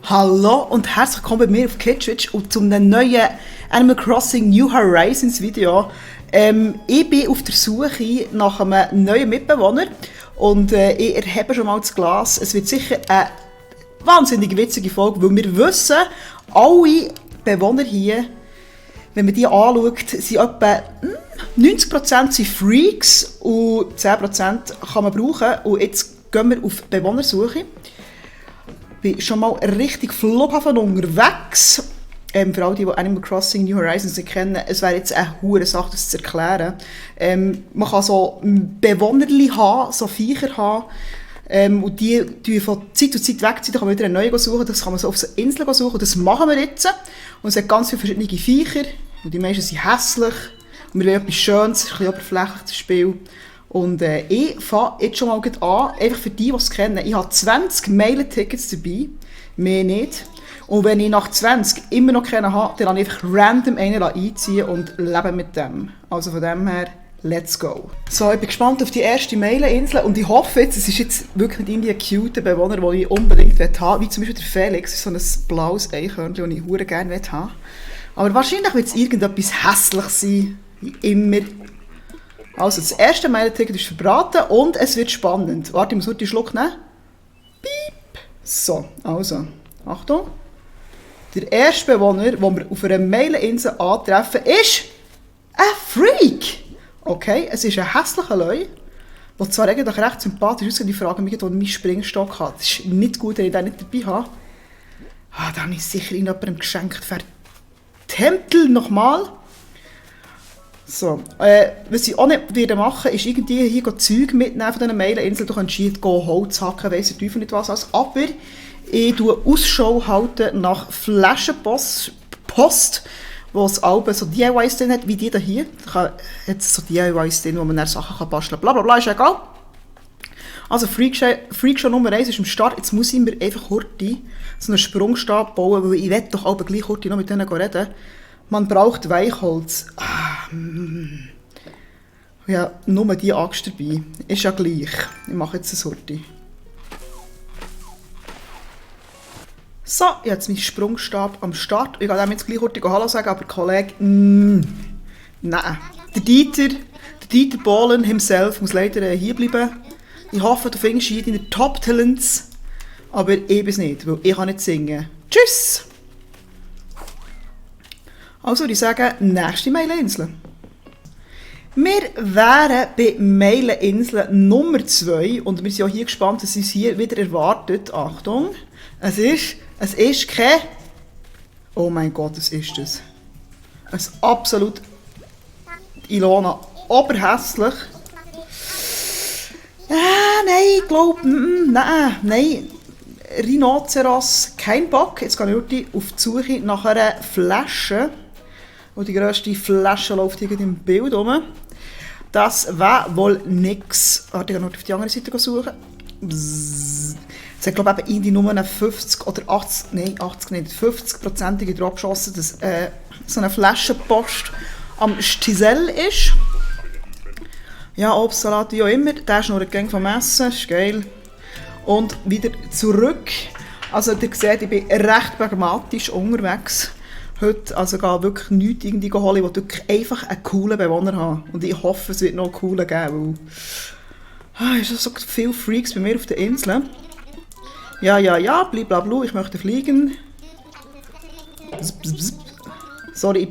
Hallo und herzlich willkommen bei mir auf Kitschwitch und zum neuen Animal Crossing New Horizons Video. Ich bin auf der Suche nach einem neuen Mitbewohner und ich erhebe schon mal das Glas. Es wird sicher eine wahnsinnig witzige Folge, weil wir wissen, alle Bewohner hier, wenn man die anschaut, sind etwa 90% sind Freaks und 10% kann man brauchen. Und jetzt gehen wir auf Bewohnersuche. Ich bin schon mal richtig flughafen unterwegs. Für alle, die Animal Crossing New Horizons nicht kennen, es wäre jetzt eine hure Sache, das zu erklären. Man kann so Bewohnerli haben, so Viecher haben. Und die von Zeit zu Zeit wegziehen, da kann man wieder eine neue suchen. Das kann man so auf so Inseln suchen. Und das machen wir jetzt. Und es hat ganz viele verschiedene Viecher. Und die meisten sind hässlich. Und wir wollen etwas Schönes, ein bisschen oberflächlich, das Spiel. Und ich fange jetzt schon mal an, einfach für die es kennen. Ich habe 20 Meilen-Tickets dabei, mehr nicht. Und wenn ich nach 20 immer noch keinen habe, dann lasse ich einfach random einen einziehen und lebe mit dem. Also von dem her, let's go. So, ich bin gespannt auf die erste Meileninsel und ich hoffe jetzt, es ist jetzt wirklich nicht ein cute Bewohner, den ich unbedingt haben will, wie zum Beispiel der Felix, so ein blaues Eichhörnchen, das ich verdammt gerne haben will. Aber wahrscheinlich wird es irgendetwas hässlich sein, wie immer. Also, das erste Meilenticket ist verbraten und es wird spannend. Warte, ich muss nur den Schluck nehmen. Piep. So, also, Achtung. Der erste Bewohner, den wir auf einer Meileninsel antreffen, ist ein Freak. Okay, es ist ein hässlicher Leu, der zwar eigentlich recht sympathisch aussieht. Ich frage mich, wo mein Springstock hat. Es ist nicht gut, wenn ich den nicht dabei habe. Da habe ich sicher jemandem geschenkt. Verdammt nochmal. So, was ich auch nicht machen werde, ist irgendwie hier Zeug mitnehmen von diesen Meileninsel. Du kannst hier Holz hacken, weiss der Teufel nicht was. Aber ich tue Ausschau halten nach Flaschenpost, wo es Alben so DIYs drin hat, wie die hier. Da hat es so DIYs drin, wo man dann Sachen basteln kann. Blablabla, ist egal. Also Freakshow Nummer 1 ist am Start. Jetzt muss ich mir einfach Horti so einen Sprungstab bauen, weil ich will doch aber gleich Horti noch mit denen reden. Man braucht Weichholz. Ja, nur die Axt dabei. Ist ja gleich. Ich mache jetzt eine Sorte. So, ich habe jetzt meinen Sprungstab am Start. Ich kann jetzt gleich kurz Hallo sagen, aber Kollege, nein. Der Dieter Bohlen himself muss leider hier bleiben. Ich hoffe, du findest hier deine Top-Talents. Aber ich bin es nicht, weil ich kann nicht singen. Tschüss! Also, ich sage, nächste Meileninsel. Wir wären bei Meileninsel Nummer 2 und wir sind auch hier gespannt, dass uns hier wieder erwartet. Achtung, es ist kein... Oh mein Gott, was ist das? Es ist absolut... Ilona, oberhässlich. Nein, ich glaube... Nein. Rhinoceros, kein Bock. Jetzt gehe ich wirklich auf die Suche nach einer Flasche. Und die grösste Flasche läuft hier im Bild rum. Das wäre wohl nix. Warte, ich gehe noch auf die andere Seite suchen. Bzzz. Es hat, glaube ich, irgendwie nur eine 50 oder 80, nein, 80 nicht, 50%ige drauf geschossen, dass so eine Flaschenpost am Stisel ist. Ja, Obstsalat, wie auch immer. Der ist noch ein Gang vom Essen, ist geil. Und wieder zurück. Also, ihr seht, ich bin recht pragmatisch unterwegs. Heute also gehe wirklich nichts irgendwie holen, ich will wirklich einfach einen coolen Bewohner haben. Und ich hoffe, es wird noch einen coolen geben, weil es sind so viele Freaks bei mir auf der Insel. Ja, blablabla, ich möchte fliegen. Sorry,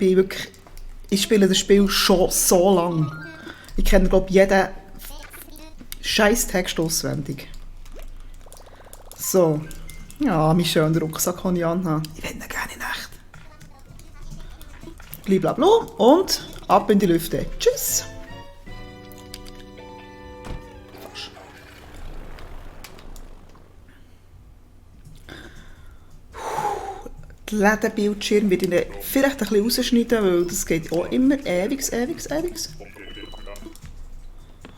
ich spiele das Spiel schon so lang. Ich kenne, glaube ich, jeden scheiß Text auswendig. So. Ja, meinen schönen Rucksack kann ich anhaben. Ich will ihn gerne in Nacht. Blablabla und ab in die Lüfte. Tschüss! Den Lädenbildschirm werde ich vielleicht ein bisschen rausschneiden, weil das geht auch immer ewig.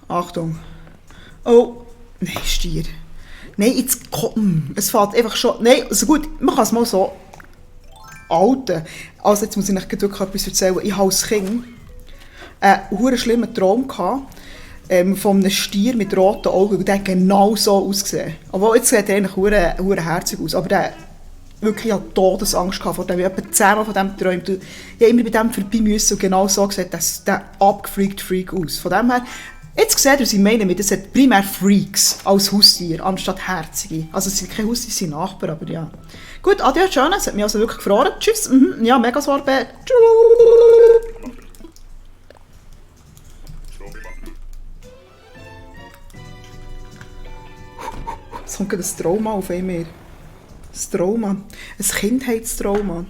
Achtung. Oh, nein, Stier. Nein, jetzt komm. Es fällt einfach schon... Nein, also gut, man kann es mal so... Alten. Also jetzt muss ich euch wirklich etwas erzählen. Ich hatte als Kind einen schlimmen Traum gehabt, von einem Stier mit roten Augen. Und der hat genau so ausgesehen. Aber jetzt sieht er eigentlich herzig aus. Aber der wirklich, ich hatte Todesangst vor dem. Ich habe etwa 10-mal von dem geträumt. Ich habe immer bei dem vorbei müssen und genau so gesagt, dass der abgefreakt Freak aus. Von dem her, jetzt seht ihr, was ich meine mit, es hat primär Freaks als Haustier, anstatt Herzige. Also es sind keine Haustiere, es sind Nachbarn, aber ja. Gut, adieu, schön, es hat mich also wirklich gefroren. Tschüss, ja, mega Sorbet. Tschüss. Es kommt gerade ein Trauma auf einmal. Ein Trauma. Ein Kindheitstrauma.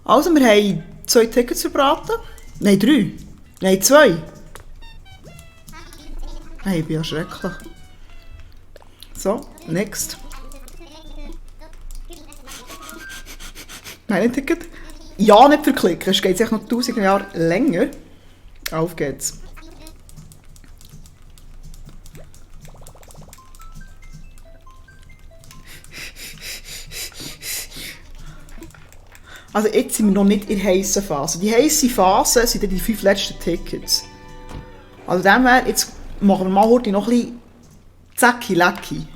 Also, wir haben 2 Tickets verbraten. Nein, 3. Nein, 2. Nein, ich bin ja schrecklich. So, next. Nein, ein Ticket. Ja, nicht verklicken. Es geht sich noch 1000 Jahre länger. Auf geht's. Also jetzt sind wir noch nicht in der heissen Phase. Die heisse Phase sind dann die 5 letzten Tickets. Also dem her, jetzt machen wir mal heute noch ein bisschen Zacki-Lecki. Ein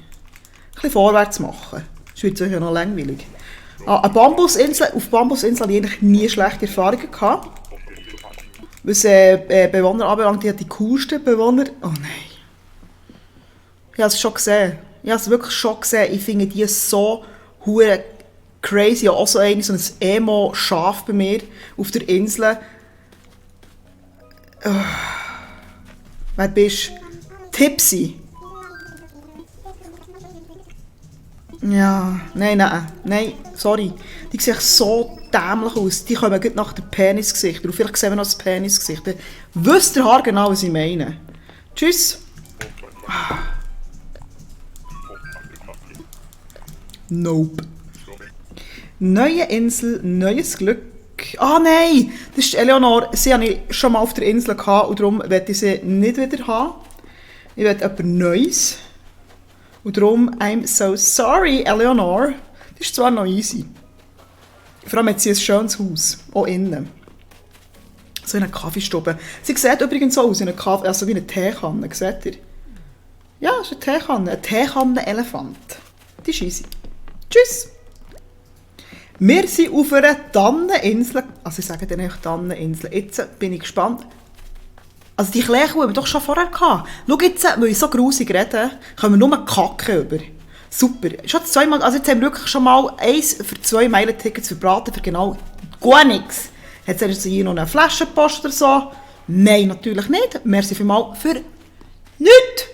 bisschen vorwärts machen. Das wird sicher noch langweilig. Auf Bambusinsel hatte ich eigentlich nie schlechte Erfahrungen gehabt. Was Bewohner anbelangt, die hat die coolsten Bewohner. Oh nein. Ich habe es schon gesehen. Ich habe es wirklich schon gesehen. Ich finde die so hure crazy. Auch so ein Emo-Schaf bei mir auf der Insel. Wer bist du? Tipsy. Ja, nein, sorry. Die sehen so dämlich aus. Die kommen gut nach dem Penisgesicht. Und vielleicht sehen wir noch das Penisgesicht. Dann wisst ihr haargenau, was ich meine. Tschüss. Nope. Neue Insel, neues Glück. Ah nein, das ist Eleonore. Sie hatte ich schon mal auf der Insel gehabt und darum möchte ich sie nicht wieder haben. Ich will etwas Neues. Und darum, I'm so sorry, Eleonore. Das ist zwar noch easy. Vor allem hat sie ein schönes Haus, auch innen. So eine Kaffeestube. Sie sieht übrigens so aus, also wie eine Teekanne, seht ihr? Ja, das ist eine Teekanne, ein Teekanne-Elefant. Die ist easy. Tschüss! Wir sind auf einer Tanneninsel. Also ich sage dann einfach Tanneninsel. Jetzt bin ich gespannt. Also die Kleine haben wir doch schon vorher gehabt. Schau jetzt, weil ich so grusig rede, können wir nur Kacke über. Super. Schon zweimal, also jetzt haben wir wirklich schon mal 1 für 2 Meilen-Tickets verbraten für genau gar nichts. Hat es hier noch eine Flaschenpost oder so? Nein, natürlich nicht. Merci vielmals für nichts.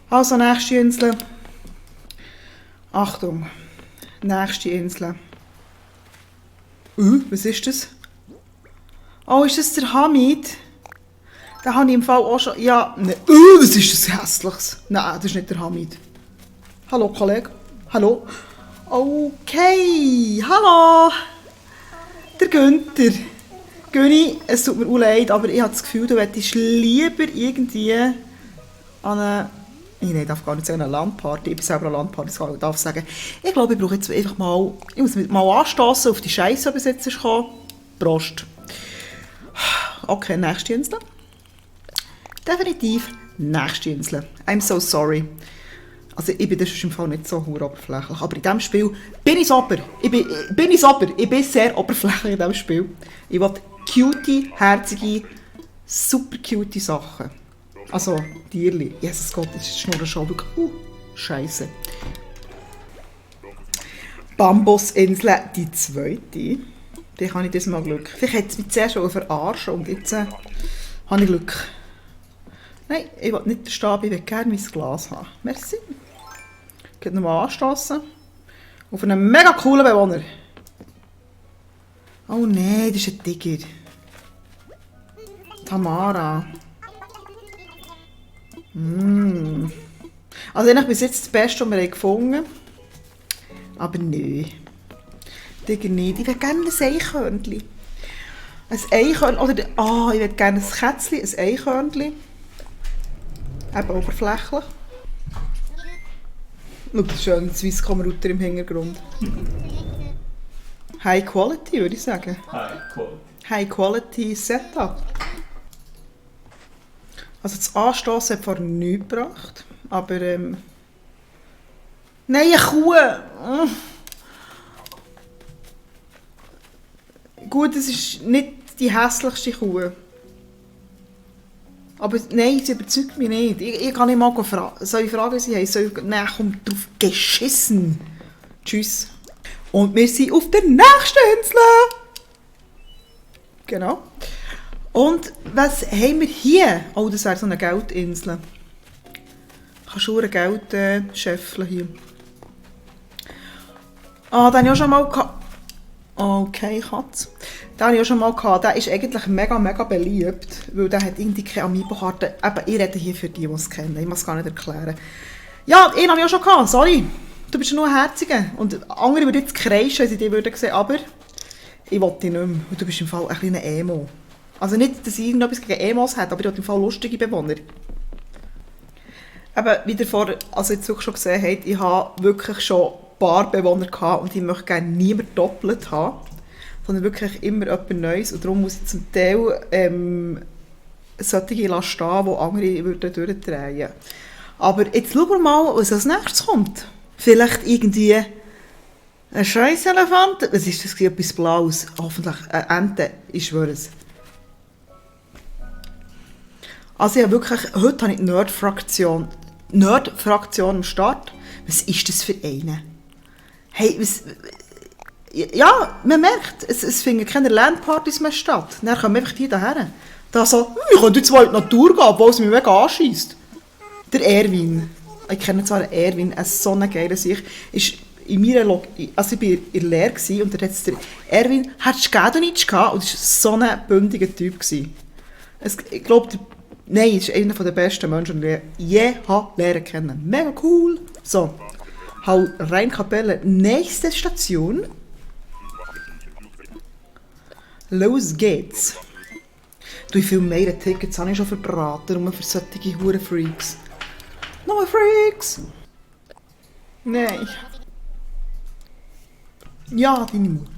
Also nächste Insel. Achtung. Nächste Insel. Was ist das? Oh, ist das der Hamid? Den habe ich im Fall auch schon... Ja, ne. Was ist das Hässliches? Nein, das ist nicht der Hamid. Hallo, Kollege. Hallo. Okay, hallo. Der Günther. Günni, es tut mir auch leid, aber ich habe das Gefühl, du hättest lieber irgendwie an eine... Ich darf gar nicht sagen, eine Landparty. Ich bin selber eine Landparty, ich darf sagen. Ich glaube, ich brauche jetzt einfach mal... Ich muss mal anstoßen auf die Scheiße, die bis jetzt ist gekommen. Prost. Okay, nächste Insel. Definitiv nächste Insel. I'm so sorry. Also ich bin das im Fall nicht so oberflächlich, aber in diesem Spiel bin ich sober. Ich bin sehr oberflächlich in diesem Spiel. Ich will cutie, herzige, super cutie Sachen. Also, Tierli. Jesus Gott, das ist Schnurren schon wirklich... Scheisse. Bambusinsel, die zweite. Die habe ich das mal Glück. Vielleicht hätte es mich zuerst schon verarschen und jetzt habe ich Glück. Nein, ich will nicht den Stab, ich will gerne mein Glas haben. Merci. Ich kann nochmal anstoßen. Auf einen mega coolen Bewohner. Oh nein, das ist ein Tiger. Tamara. Also eigentlich bis jetzt das Beste, was wir gefunden haben. Aber nein. Tiger nicht. Ich will gerne ein Eichhörnchen. Ein Eichhörnchen. Oder ich will gerne ein Kätzchen, ein Eichhörnchen. Eben oberflächlich. Schau, das schöne Swisscom-Router im Hintergrund. High Quality, würde ich sagen. High Quality Setup. Also das Anstossen hat vorhin nichts gebracht. Aber Nein, eine Kuh! gut, es ist nicht die hässlichste Kuh. Aber nein, sie überzeugt mich nicht. Ich kann nicht mal fragen. Soll ich fragen, sie haben? Nein, kommt drauf geschissen. Tschüss. Und wir sind auf der nächsten Insel. Genau. Und was haben wir hier? Oh, das wäre so eine Geldinsel. Kannst du Geld scheffeln hier. Ah, den habe ich auch schon mal gehabt. Okay, Katz. Den habe ich auch schon mal gehabt. Der ist eigentlich mega, mega beliebt, weil der hat irgendwie keine Amiibo-Karte. Eben, ich rede hier für die, die es kennen. Ich muss es gar nicht erklären. Ja, den habe ich auch schon gehabt. Sorry. Du bist nur ein Herziger. Und andere würden jetzt kreischen, wenn sie dich würden sehen, aber ich will dich nicht mehr. Und du bist im Fall ein kleiner Emo. Also nicht, dass ich irgendetwas gegen Emos hätte, aber ich habe im Fall lustige Bewohner. Eben, wie ihr vorher jetzt wirklich schon gesehen habt, ich habe wirklich schon ein paar Bewohner gehabt und ich möchte gerne niemand doppelt haben, sondern wirklich immer etwas Neues. Und darum muss ich zum Teil solche stehen, die andere würden durchdrehen. Aber jetzt schauen wir mal, was als nächstes kommt. Vielleicht irgendwie ein Scheisselefant. Was ist das? Etwas Blaues. Hoffentlich eine Ente, ich schwöre es. Also ich habe wirklich, heute habe ich die Nerd-Fraktion am Start. Was ist das für eine? Hey, was... Ja, man merkt, es finden keine Landpartys mehr statt. Dann kommen wir einfach hier daher. Da so, wir können jetzt mal in die Natur gehen, obwohl es mich mega anscheisst. Der Erwin. Ich kenne zwar den Erwin, so ein geiler Sicht. Ist in meiner also ich war in der Lehre und da hat der Erwin, hattest du nichts gehabt und das war so ein bündiger Typ. Ich glaube, nein, ist einer der besten Menschen, die ich je lernen kennen. Mega cool. So, Rheinkapelle, nächste Station. Los geht's. Wie viele mehr Tickets habe ich schon verbraten, nur für solche Hurenfreaks. Nur Freaks! Nein. Ja, deine Mutter.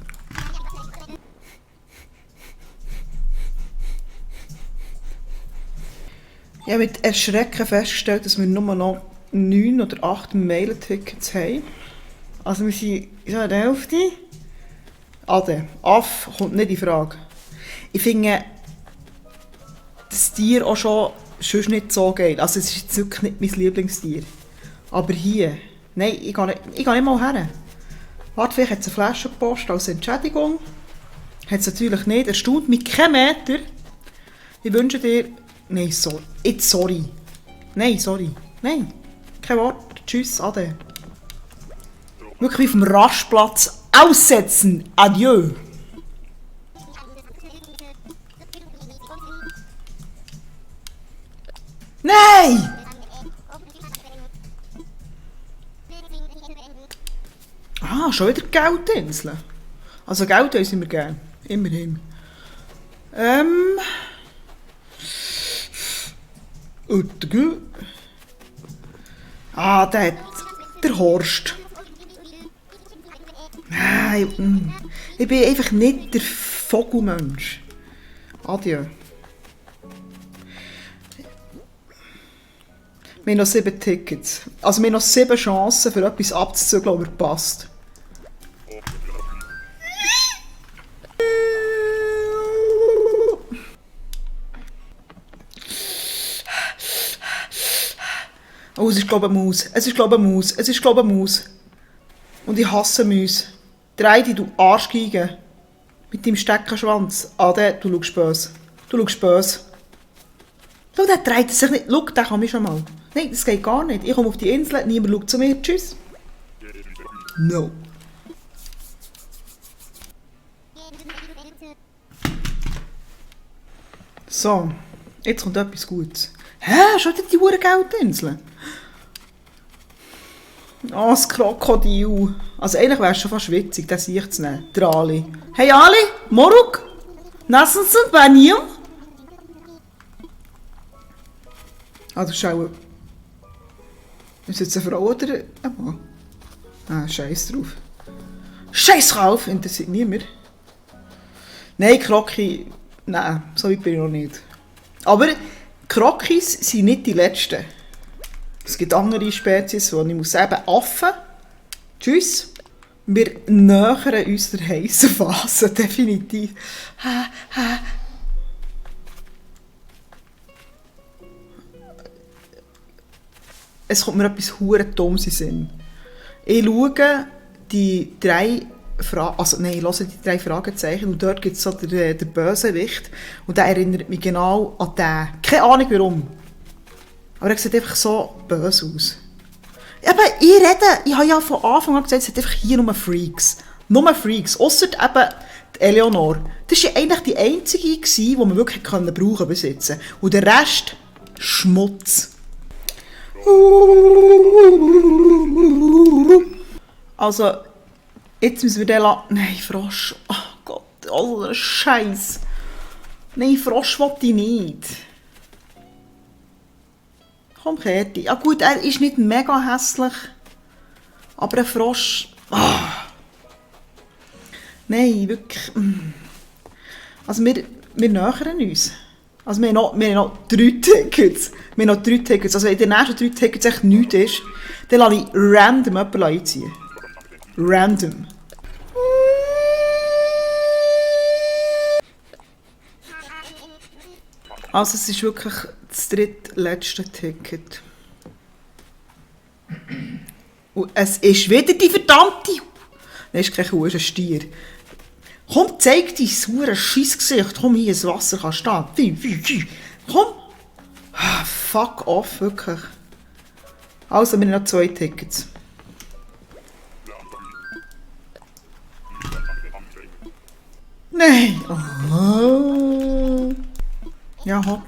Ich habe mit Erschrecken festgestellt, dass wir nur noch 9 oder 8 Meilen-Tickets haben. Also wir sind in der Hälfte. Ade, Aff kommt nicht in Frage. Ich finde das Tier auch schon sonst nicht so geil. Also es ist jetzt wirklich nicht mein Lieblingstier. Aber hier, nein, ich gehe nicht mal her. Warte, vielleicht hat es eine Flaschenpost als Entschädigung. Hat es natürlich nicht. Erstaunt mich kein Meter. Ich wünsche dir... Nein, sorry. Jetzt sorry. Nein, sorry. Nein. Kein Wort. Tschüss, ade. Wirklich auf dem Rastplatz aussetzen. Adieu. Nein! Ah, schon wieder Geldinseln. Also Geld sind wir gerne. Immerhin. Ah, der Horst. Nein, ich bin einfach nicht der Vogelmensch. Adieu. Wir haben noch 7 Tickets. Also wir haben noch 7 Chancen für etwas abzuzügeln, was mir passt. Oh, es ist glaube ich eine Maus. Es ist glaube ich eine Maus. Es ist glaube ich eine Maus. Und ich hasse Mäuse. Dreh dich, du Arschgeige. Mit deinem Steckenschwanz. Ah, du schaust böse. Du schaust böse. Schau, der dreht sich nicht. Schau, den kann ich schon mal. Nein, das geht gar nicht. Ich komme auf die Insel, niemand schaut zu mir. Tschüss. No. So, jetzt kommt etwas Gutes. Hä? Schaut jetzt die Geldinseln? Oh, das Krokodil. Also eigentlich wäre es schon fast witzig, das sich zu nehmen. Der Ali. Hey Ali, Moruk? Nassensen, Banium? Ah, das ist auch... Ist jetzt eine Frau oder ein Mann? Ah, scheiß drauf. Scheiß drauf, interessiert niemand. Nein, Kroki... Nein, so weit bin ich noch nicht. Aber Krokis sind nicht die letzten. Es gibt andere Spezies, wo ich muss sagen, Affen. Tschüss. Wir nähern uns der heissen Phase, definitiv. Es kommt mir etwas hure Dummes in den Sinn. Ich schaue die 3 Fragen, also nein, ich höre die 3 Fragezeichen und dort gibt es so den Bösewicht und der erinnert mich genau an den. Keine Ahnung warum. Aber er sieht einfach so böse aus. Aber ich habe ja von Anfang an gesagt, es hat einfach hier nur Freaks. Nur Freaks, ausser eben die Eleonore. Das war ja eigentlich die einzige, die man wirklich brauchen konnte bis jetzt. Und der Rest, Schmutz. Also, jetzt müssen wir den lassen. Nein, Frosch. Oh Gott, oh, Scheiß. Nein, Frosch will ich nicht. Komm, Kerti. Ja gut, er ist nicht mega hässlich. Aber ein Frosch. Oh. Nein, wirklich. Also wir nähern uns. Also wir haben noch 3 Tickets. Also wenn in den nächsten 3 Tickets echt nichts ist, dann lasse ich random jemanden einziehen. Random. Also es ist wirklich das drittletzte Ticket. Und es ist wieder die verdammte... Nein, ist kein Kuh, ist ein Stier. Komm, zeig dein saure Scheissgesicht. Komm, hier ins Wasser kann stehen. Komm. Fuck off, wirklich. Also, wir haben noch 2 Tickets. Nein. Oh. Ja, hopp.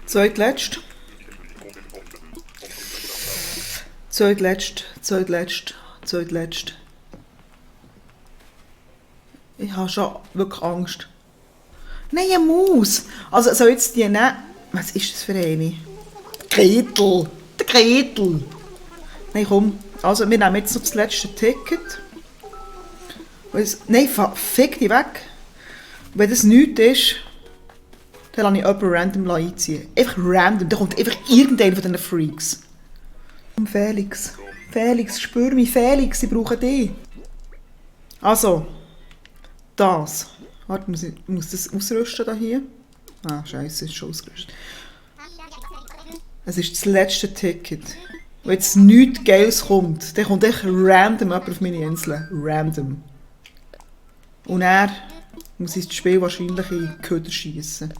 Zweitletzt. Ich habe schon wirklich Angst. Nein, eine Maus! Also soll jetzt die nehmen... Was ist das für eine? Gretel! Der Gretel! Nein, komm. Also wir nehmen jetzt noch das letzte Ticket. Nein, fick die weg! Und wenn das nichts ist, dann lasse ich jemanden random einziehen. Einfach random. Da kommt einfach irgendeiner von diesen Freaks. Felix. Felix, spür mich, Felix, ich brauche dich. Also, das. Warte, muss das ausrüsten hier? Ah, scheiße, ist schon ausgerüstet. Es ist das letzte Ticket. Wenn jetzt nichts Geiles kommt, dann kommt echt random jemand auf meine Insel. Random. Und er muss ins Spiel wahrscheinlich in die Köder schiessen.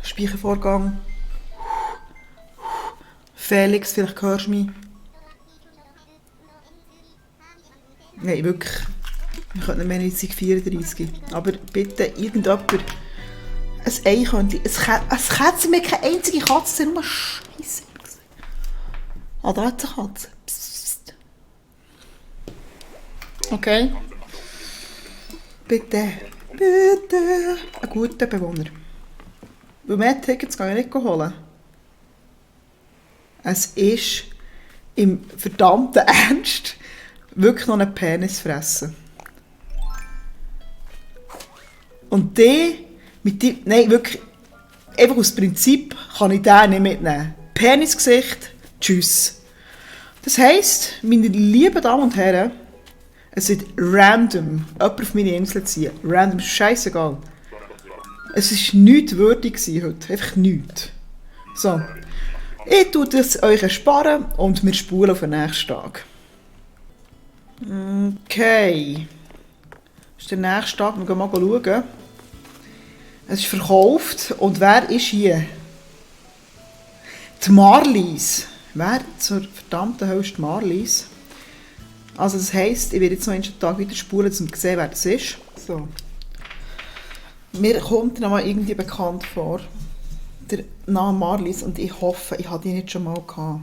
Speichervorgang. Felix, vielleicht hörst du mich. Nein, wirklich. Wir können mehr als 34. Aber bitte, irgendjemand. Ein Ei könnte. Es Kätzchen mir keine einzige Katze, nur Scheiße. Ah, da hat es eine Katze. Psst. Okay. Bitte. Bitte. Ein guter Bewohner. Weil mehr Tickets kann ich nicht holen. Es ist im verdammten Ernst wirklich noch einen Penis fressen. Und die, mit dem, nein, wirklich, einfach aus Prinzip kann ich den nicht mitnehmen. Penisgesicht, tschüss. Das heisst, meine lieben Damen und Herren, es wird random jemand auf meine Insel ziehen. Random, scheißegal. Es war nichts würdig heute. Einfach nichts. So. Ich tue das euch ersparen und wir spulen auf den nächsten Tag. Okay. Das ist der nächste Tag. Wir gehen mal schauen. Es ist verkauft. Und wer ist hier? Die Marlies. Wer zur verdammten Hölle ist die Marlies? Also das heisst, ich werde jetzt noch einen Tag wieder spulen, um zu sehen, wer das ist. So. Mir kommt noch mal irgendwie bekannt vor. Der Name Marlies und ich hoffe, ich habe die nicht schon mal gehabt.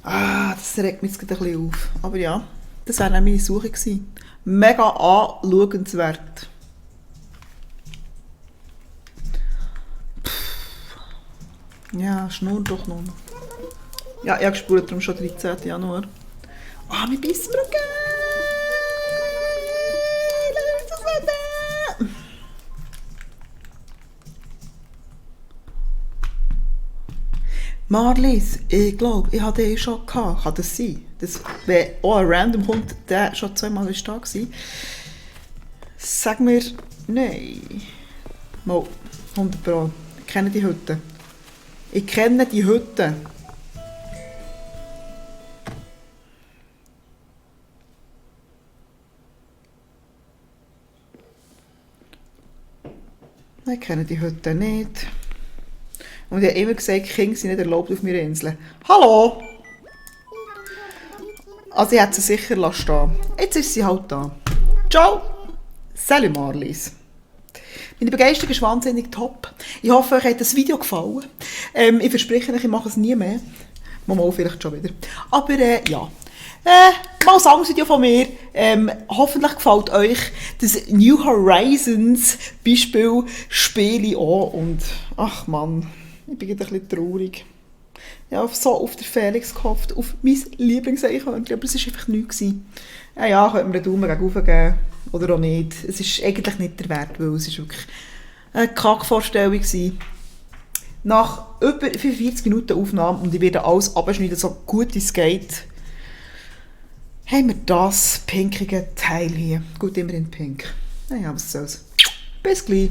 Ah, das regt mich jetzt ein bisschen auf. Aber ja, das war meine Suche gewesen. Mega anschauenswert. Ja, schnurr doch noch. Ja, ich habe gespürt, darum schon 13. Januar. Ah, wir bissen mir geil! Marlies, ich glaube, ich hatte den schon gehabt. Kann das sein? Das, wenn auch ein Random kommt, der schon zweimal ist da war. Sag mir, nein. Mal, 100 Pro. Ich kenne die Hütte. Ich kenne die Hütte. Nein, ich kenne die Hütte nicht. Und ich habe immer gesagt, Kinder sind nicht erlaubt auf meiner Insel. Hallo! Also ich hätte sie sicher stehen. Jetzt ist sie halt da. Ciao! Salut Marlies. Meine Begeisterung ist wahnsinnig top. Ich hoffe, euch hat das Video gefallen. Ich verspreche euch, ich mache es nie mehr. Mal vielleicht schon wieder. Aber ja. Mal ein anderes Video von mir. Hoffentlich gefällt euch das New Horizons Beispiel Spiele auch. Und ach Mann, ich bin ein bisschen traurig. Ja, so auf den Felix gehofft, auf mein Lieblingseichhörnchen, aber es war einfach nichts. Ja, könnte mir einen Daumen gegen rauf geben. Oder auch nicht. Es ist eigentlich nicht der Wert, weil es ist wirklich eine Kackvorstellung war. Nach über 45 Minuten Aufnahme, und ich werde alles abschneiden, so gut es geht, haben wir das pinkige Teil hier. Gut, immerhin pink. Naja, was soll's. Bis gleich.